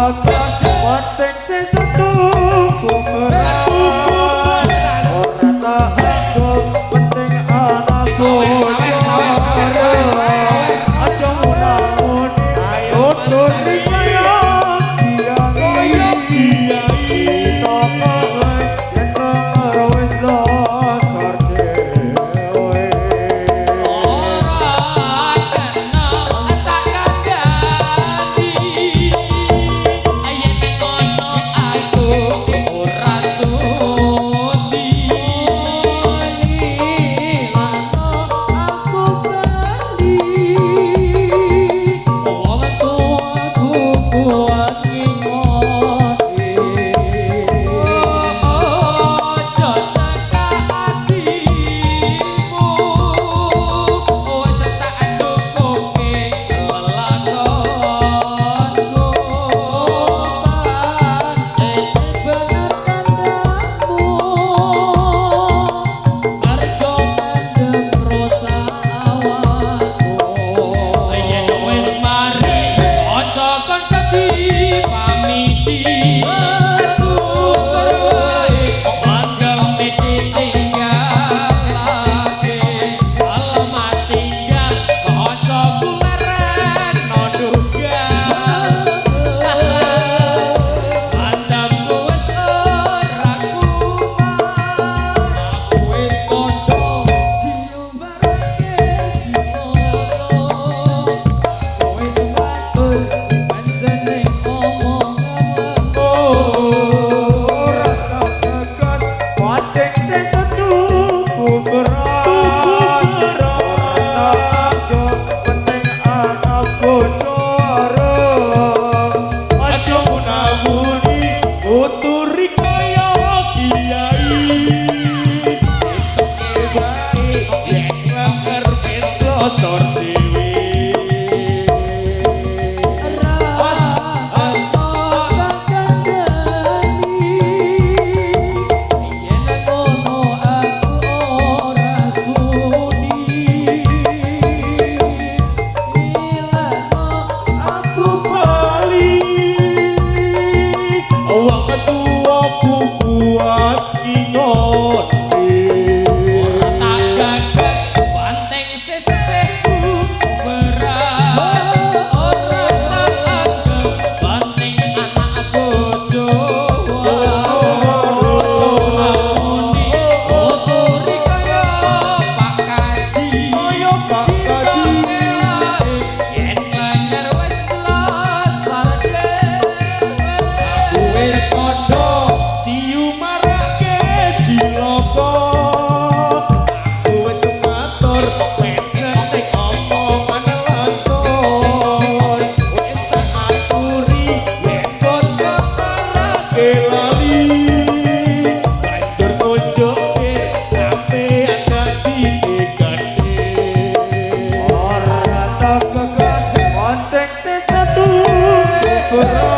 gagas penting sesuk tuku beras ora tak anggep penting anak Sawer, sawer, sawer, sawer, sawer. Aja munamuni tuturi kaya Kaya kiai kiai. Tokoe yen klenger wis losor dhewe. Ora kena tak kandhani yen ngono aku ora sudi. Aku bali wong tuaku kuat ngingoni. Ojo cekak atimu, ojo tak cukuke lelakonku. Bener kandhamu mergo mendem rosa awakku. Yen wis mari kanca-kanca dipamiti syukur wae langgeng ditinggalake. Selamat tinggal kancaku leren ndugal pandamku wis ora kuat. Aku wis kandha ciumarake cilaka. Aku wis matur panjeneng omongan. Ora tak gagas penting sesuk tuku beras ora tak anggep penting anak bojo arep. Aja munamuni tuturi kaya kiai. Ditoke wae yen klenger ben klosor dhewe. As as as. Kandhani yen ngono aku ora sudi. Ilano Aku bali wong tuaku kuat ngingoni. Ora tak gagas penting sesehku beras ora tak anggep penting anak bojo. Aja munamuni tuturi kaya Pak Kaji. Kaya Pak Kaji. Yen klenger wis losor dhewe. Aku wis kandha ciumarake cilaka. Aku wis matur ben setek omongan lantoy. Wis tak aturi yen kanca marake lali. Banjur nunjukke sampeyan dadi gandhe. Ora tak gagas penting sesuk tuku beras.